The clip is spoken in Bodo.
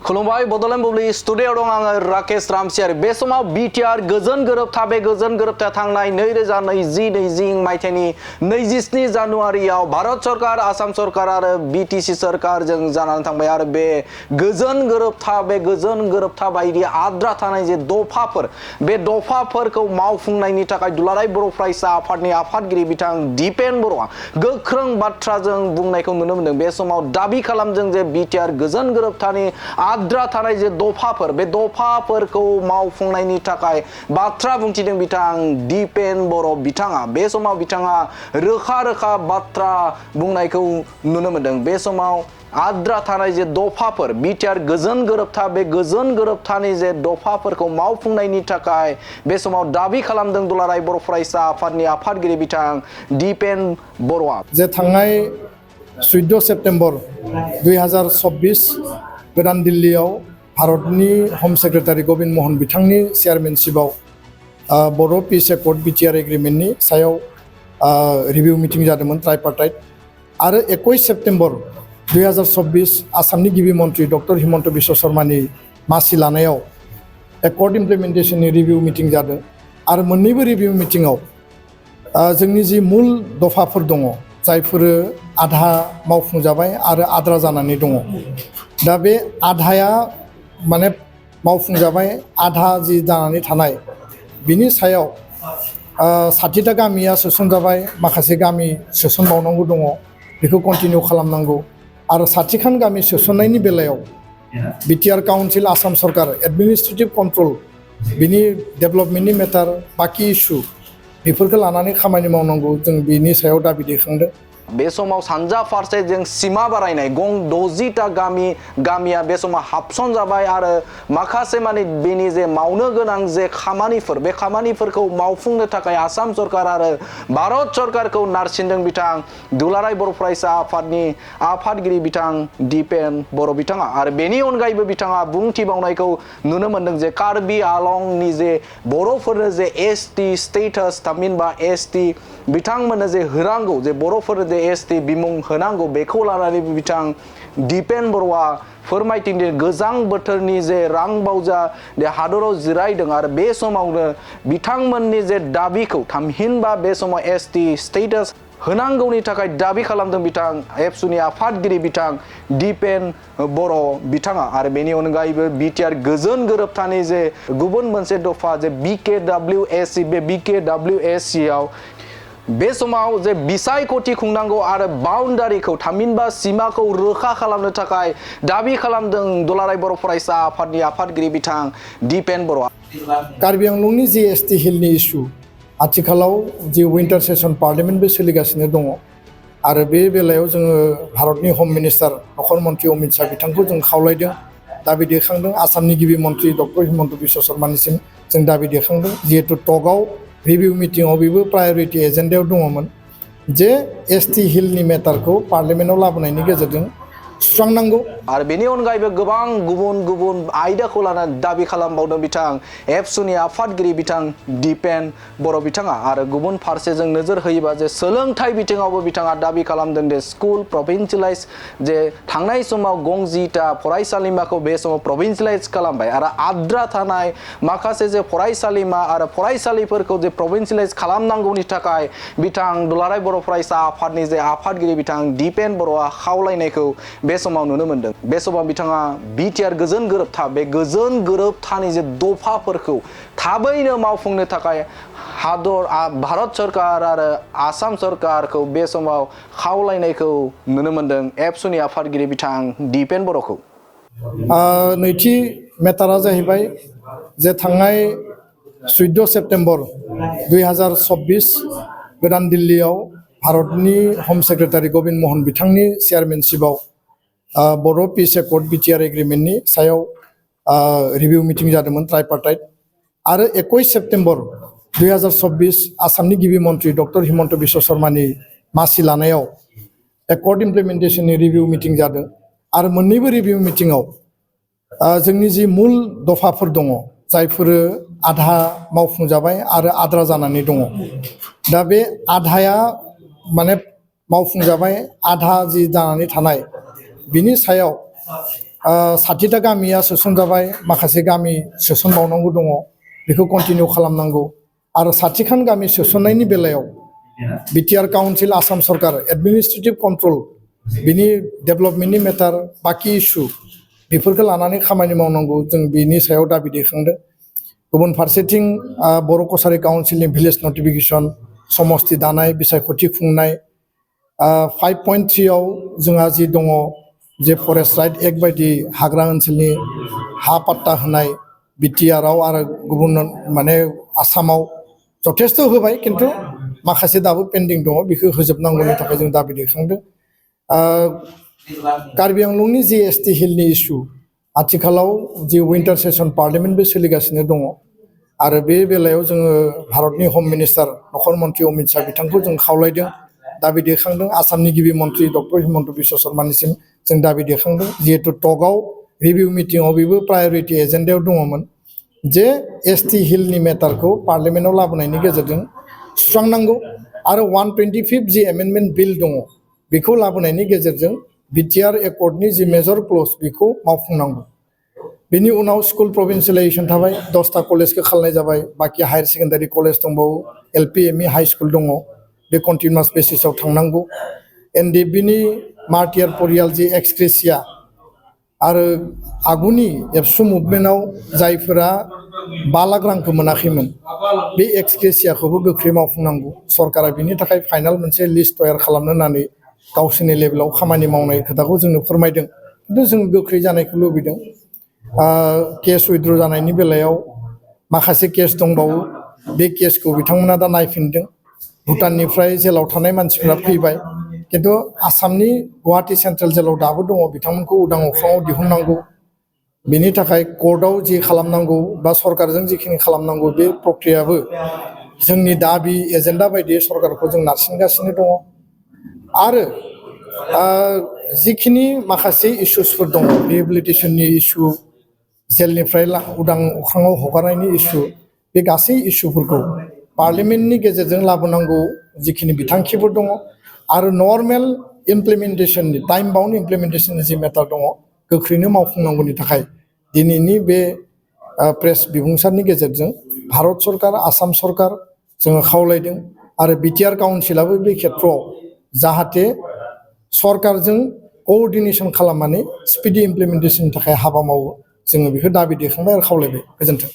खुलुमबाय बड'लेण्ड बुब्लि स्टुडिअ दं आङो राकेश रामसियारि बे समाव बिटिआर गोजोन गोरोबथा बे गोजोन गोरोबथा थांनाय 2020 मायथाइनि 27 जानुवारियाव भारत सरकार आसाम सरकार आरो बिटिसि सरकारजों जानानै थांबाय आरो बे गोजोन गोरोबथा बायदि आद्रा थानाय जे दफाफोर बे दफाफोरखौ मावफुंनायनि थाखाय दुलाराय बर' फरायसा आफादनि आफादगिरि बिथां दिपेन बर'आ गोख्रों बाथ्राजों बुंनायखौ नुनो मोन्दों। बे समाव दाबि खालामदों जे बिटिआर गोजोन गोरोबथानि आद्रा थानाय जे दफाफोर बे दफाफोरखौ मावफुंनायनि थाखाय बाथ्रा बुंथिदों बिथां दिपेन बर' बिथाङा। बे समाव बिथाङा रोखा बाथ्रा बुंनायखौ नुनो मोन्दों। बे समाव आद्रा थानाय जे दफाफोर बिटिआर गोजोन गोरोबथा बे गोजोन गोरोबथानि जे दफाफोरखौ मावफुंनायनि थाखाय बे समाव दाबि खालामदों दुलाराय बर' फरायसा आफादनि आफादगिरि बिथां दिपेन बर'आ। जे थांनाय 14 सेप्तेम्बर 2024 गोदान दिल्लीयाव भारतनि हम सेक्रेटारि गबिन्द महन बिथांनि चेयारमेनशिपआव बर' पिस एकर्ड बिटिआर एग्रिमेन्टनि सायाव रिभिउ मिटिं जादोंमोन ट्राइपार्टाइट आरो 21 सेप्तेम्बर 2024 आसामनि गिबि मन्थ्रि डक्टर हिमन्त बिश्व शर्मानि मासि लानायाव एकर्ड इमप्लिमेन्टेसननि रिभिउ मिटिं जादों आरो मोन्नैबो रिभिउ मिटिङाव जोंनि जि मुल दफाफोर दङ जायफोरो आधा मावफुंजाबाय आरो आद्रा जानानै दङ। दा बे आधाया माने मावफुंजाबाय आधा जि जानानै थानाय बिनि सायाव 60टा गामिया सोसनजाबाय, माखासे गामि सोसनबावनांगौ दङ, बेखौ कन्टिनिउ खालामनांगौ आरो 60खान गामि सोसननायनि बेलायाव बिटिआर काउन्सिल आसाम सरकार एडमिनिस्ट्रेटिभ कन्ट्रल बिनि डेभेलपमेन्टनि मेटार बाखि इस्यु बेफोरखौ लानानै खामानि मावनांगौ जों बिनि सायाव दाबि दैखांदों। बे समाव सानजा फारसे जों सिमा बारायनाय गं 60टा गामिया बे समाव हाबसन जाबाय आरो माखासे माने बेनि जे मावनो गोनां जे खामानिफोर बे खामानिफोरखौ मावफुंनो थाखाय आसाम सरकार आरो भारत सरकारखौ नारसिनदों बिथां दुलाराय बर' फरायसा आफादनि आफादगिरि बिथां दिपेन बर' बिथाङा। आरो बेनि अनगायैबो बिथाङा बुंथिबावनायखौ नुनो मोन्दों जे कार्बि आलंनि जे बर'फोरनो जे एसटि स्टेटास थामहिनबा एसटि बिथांमोननो जे होनांगौ जे बर'फोरनो जे एसटि बिमुं होनांगौ बेखौ लानानै बिथां दिपेन बर'आ फोरमायथिंदों गोजां बोथोरनि जे रां बावजा बे हादराव जिरायदों आरो बे समावनो बिथांमोननि जे दाबिखौ थामहिनबा बे समाव एसटि स्टेटास होनांगौनि थाखाय दाबि खालामदों बिथां एबसुनि आफादगिरि बिथां दिपेन बर' बिथाङा। आरो बेनि अनगायैबो बिटिआर गोजोन गोरोबथानि जे गुबुन मोनसे दफा जे BKWSC बे BKWSC आव बे समाव जे बिसायख'थि खुंनांगौ आरो बाउन्डारिखौ थामहिनबा सिमाखौ रोखा खालामनो थाखाय दाबि खालामदों दुलाराय बर' फरायसा आफादनि आफादगिरि बिथां दिपेन बर'आ। कार्बि आंलंनि जि एसटि हिलनि इस्यु आथिखालाव जि विन्टार सेसन पार्लियामेन्टबो सोलिगासिनो दङ आरो बे बेलायाव जोङो भारतनि हम मिनिस्टार नखर मन्थ्रि अमित शाह बिथांखौ जों खावलायदों, दाबि दैखांदों। आसामनि गिबि मन्थ्रि डक्टर हिमन्त बिश्व शर्मानिसिम जों दाबि दैखांदों जिहेतु टकआव रिभिउ मिटिङाव बेबो प्रायरिटि एजेन्डायाव दङमोन जे एसटि हिलनि मेटारखौ पार्लियामेन्टआव लाबोनायनि गेजेरजों सुस्रांनांगौ। आरो बेनि अनगायैबो गोबां गुबुन आयदाखौ लानानै दाबि खालामबावदों बिथां एबसुनि आफादगिरि बिथां दिपेन बर' बिथाङा। आरो गुबुन फारसे जों नोजोर होयोबा जे सोलोंथाइ बिथिङावबो बिथाङा दाबि खालामदों जे स्कुल प्रभिन्सियेलाइज जे थांनाय समाव गं 10टा फरायसालिमाखौ बे समाव प्रभिन्सियेलाइज खालामबाय आरो आद्रा थानाय माखासे जे फरायसालिमा आरो फरायसालिफोरखौ जे प्रभिन्सियेलाइज खालामनांगौनि थाखाय बिथां दुलाराय बर' फरायसा आफादनि जे आफादगिरि बिथां दिपेन बर'आ खावलायनायखौ बे समाव नुनो मोन्दों। बे समाव बिथाङा बिटिआर गोजोन गोरोबथा बे गोजोन गोरोबथानि जे दफाफोरखौ थाबैनो मावफुंनो थाखाय भारत सरकार आरो आसाम सरकारखौ बे समाव खावलायनायखौ नुनो मोन्दों एबसुनि आफादगिरि बिथां दिपेन बर'खौ। नैथि मेटारा जाहैबाय जे थांनाय 14 सेप्तेम्बर 2024 गोदान दिल्लीयाव भारतनि हम सेक्रेटारि गबिन्द महन बिथांनि चेयारमेनशिपआव बर' पिस एकर्ड बिटिआर एग्रिमेन्टनि सायाव रिभिउ मिटिं जादोंमोन ट्राइपार्टाइट आरो 21 सेप्तेम्बर 2024 आसामनि गिबि मन्थ्रि डक्टर हिमन्त बिश्व शर्मानि मासि लानायाव एकर्ड इमप्लिमेन्टेसननि रिभिउ मिटिं जादों आरो मोन्नैबो रिभिउ मिटिङाव जोंनि जि मुल दफाफोर दङ जायफोरो आधा मावफुंजाबाय आरो आद्रा जानानै दङ। दा बे आधाया माने मावफुंजाबाय आधा जि जानानै थानाय बिनि सायाव 60टा गामिया सोसनजाबाय माखासे गामि सोसनबावनांगौ दङ बेखौ कन्टिनिउ खालामनांगौ आरो 60खान गामि सोसननायनि बेलायाव बिटिआर काउन्सिल आसाम सरकार एडमिनिस्ट्रेटिभ कन्ट्रल बिनि डेभेलपमेन्टनि मेटार बाखि इस्यु बेफोरखौ लानानै खामानि मावनांगौ जों बिनि सायाव दाबि दैखांदों गुबुन फारसेथिं बर' कसारि काउन्सिलनि भिलेज नटिफिकेसन समस्ति दानाय बिसायख'थि खुंनाय 5.3 आव जोंहा जि दङ जे फरेस्ट राइट एक्ट बायदि हाग्रा ओनसोलनि हा पाट्टा होनाय बिटिआरआव आरो गुबुन माने आसामाव जथेस्थ' होबाय खिन्थु माखासे दाबो पेन्डिं दङ बेखौ होजोबनांगौनि थाखाय जों दाबि दैखांदों कार्बि आंलंनि जि एसटि हिलनि इस्यु आथिखालाव जि विन्टार सेसन पार्लियामेन्टबो सोलिगासिनो दङ आरो बे बेलायाव जोङो भारतनि हम मिनिस्टार नखर मन्त्रि अमित शाह बिथांखौ जों खावलायदों दाबि दैखांदों आसामनि गिबि मन्त्रि डक्टर हिमन्त बिश्व शर्मानिसिम जों दाबि दैखांदों जिहेतु टकआव रिभिउ मिटिङाव बेबो प्रायरिटि एजेन्डायाव दङमोन जे एसटि हिलनि मेटारखौ पार्लियामेन्टआव लाबोनायनि गेजेरजों सुस्रांनांगौ आरो 125 जि एमेन्डमेन्ट बिल दङ बेखौ लाबोनायनि गेजेरजों बिटिआर एकर्डनि जि मेजर क्लज बेखौ मावफुंनांगौ बेनि उनाव स्कुल प्रभिन्सियेलाइजेसन थाबाय 10टा कलेजखौ खालामनाय जाबाय बाखि हायार सेकेन्डारि कलेज दंबावो एलपि एमइ हाई स्कुल दङ बे कन्टिनिउआस बेसिसाव थांनांगौ एनडिएफबिनि मार्टियार परियाल जि एक्सक्रेसिया आरो आगुनि एबसु मुभमेन्टआव जायफोरा 5 लाख रांखौ मोनाखैमोन बे एक्सक्रेसियाखौबो गोख्रै मावफुंनांगौ सरकारा बिनि थाखाय फाइनाल मोनसे लिस्ट तयार खालामनो होननानै गावसोरनि लेभेलाव खामानि मावनाय खोथाखौ जोंनो फोरमायदों खिन्थु जों गोख्रै जानायखौ लुबैदों केस उइथड्र जानायनि बेलायाव माखासे केस दंबावो बे केसखौ बिथांमोना दा नायफिनदों भुटाननिफ्राय जेलाव थानाय मानसिफोरा फैबाय खिन्थु आसामनि गुवाहाटी सेन्ट्रेल जेलाव दाबो दङ बिथांमोनखौ उदां अख्राङाव दिहुननांगौ बेनि थाखाय कर्टआव जि खालामनांगौ बा सरकारजों जिखिनि खालामनांगौ बे प्रक्रियाबो जोंनि दाबि एजेन्डा बायदियै सरकारखौ जों नारसिनगासिनो दङ आरो जिखिनि माखासे इस्युसफोर दङ रिहेबिलिटेसननि इस्यु जेलनिफ्राय उदां अख्राङाव हगारनायनि इस्यु बे गासै इस्युफोरखौ पार्लियामेन्टनि गेजेरजों लाबोनांगौ जिखिनि बिथांखिफोर दङ आरो नर्मेल इमप्लिमेन्टेसननि टाइम बाउन्ड इमप्लिमेन्टेसननि जि मेटार दङ गोख्रैनो मावफुंनांगौनि थाखाय दिनैनि बे प्रेस बिबुंसारनि गेजेरजों भारत सरकार आसाम सरकार जोङो खावलायदों आरो बिटिआर काउन्सिलाबो बे खेत्रआव जाहाथे सरकारजों कोअर्डिनेसन खालामनानै स्पिडि इमप्लिमेन्टेसननि थाखाय हाबा मावो जोङो बेखौ दाबि दैखांबाय आरो खावलायबाय गोजोन्थों।